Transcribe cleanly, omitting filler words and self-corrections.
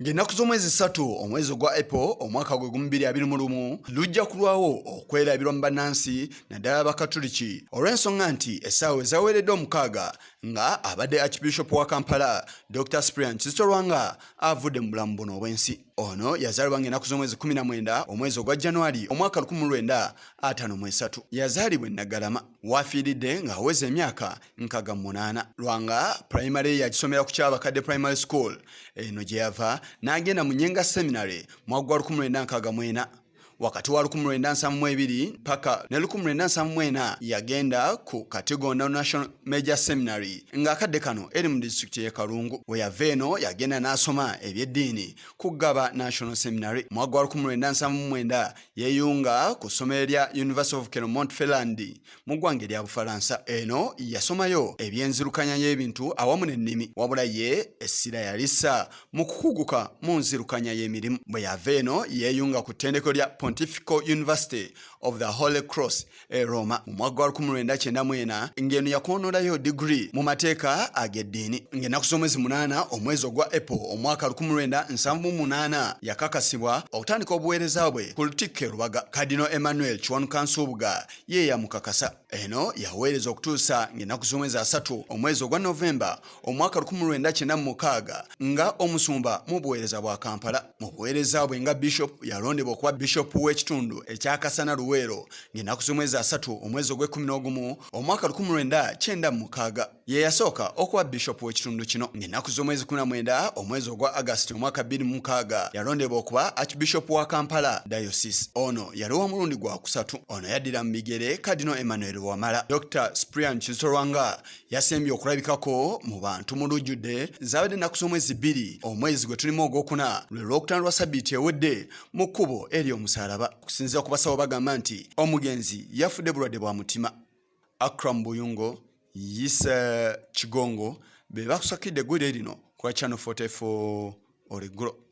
Ng'ennaku z'omwezi ssatu omwezi ogwa April omwaka gwe gumu 2021 lujja kulwawo okwerabirwa mu bannansi naddala Abakatuliki olw'ensonga nti essaawa ezaweeredde omukaaga nga abadde Archbishop wa Kampala Dr. Cyprian Kizito Lwanga avudde mu bulamu buno obw'ensi. Ono yazaalibwa ng'ennaku z'omwezi 19 omwezi ogwa January omwaka 1953. Yazaalibwa e Naggalama. W'afiiridde ng'aweza emyaka 68. Lwanga pulayimale ye yagisomera ku Kyabakadde Primary School eno gye yava n'agenda mu Nyenga Seminary mwaka gwa 1964. Wakati wa 1972 paka ne 1974 yagenda ku Katigondo National Major Seminary ng'akadde kano eri mu disitulikiti y'e Kalungu. We yava eno yagenda n'asoma eby'eddiini ku Ggaba National Seminary. Mwaka gwa 1979 yeeyunga ku ssomero lya University of Clermont-Ferrand mu ggwanga erya Bufalansa. Eno yasomayo eby'enzirukanya y'ebintu awamu n'ennimi, wabula ye essira yalissa mu kukuguka mu nzirukanya y'emirimu. Bwe yava eno yeeyunga ku ttendekero lya Pontifical University of the Holy Cross e Roma mu mwaka gwa 1994 ng'eno yakoonolayo digiri mu mateeka ag'eddiini. Ng'ennaku z'omwezi 8 omwezi ogwa April omwaka 1978 yakakasibwa okutandika obuweereza bwe ku Lutikko e Lubaga. Cardinal Emmanuel Kiwanuka Nsubuga ye yamukakasa. Eno yaweereza okutuusa ng'ennaku z'omwezi 3 omwezi ogwa Novemba omwaka 1996 nga omusumba mu buweereza bwa Kampala. Mu buweereza bwe nga bishop yalondebwa okuba bishop w'ekitundu ekya Kasana Luweero ng'ennaku z'omwezi 3 omwezi ogw'ekkumi n'ogumu omwaka 1996. Ye yasooka okuba bishop w'ekitundu kino. Ng'ennaku z'omwezi 19 omwezi ogwa August omwaka 2006 yalondebwa okuba Archbishop wa Kampala Diocese. Ono yali wa mulundi gwa kusatu. Ono yaddira mu bigere Cardinal Emmanuel Wamala. Dr. Cyprian Kizito Lwanga yasembye okulabikako mu bantu mu lujjudde zaabadde ennaku z'omwezi 2 omwezi gwe tulimu ogwokuna lwe lwokutaano lwa sabbiiti ewedde mu kkubo ery'omusaalaba. Okusinziira ku basawo bagamba nti omugenzi yafudde bulwadde bwa mutima. Akram Buyungo, Yisa Kigongo be bakusakidde eggulire lino ku lwa Channel 44 olweggulo.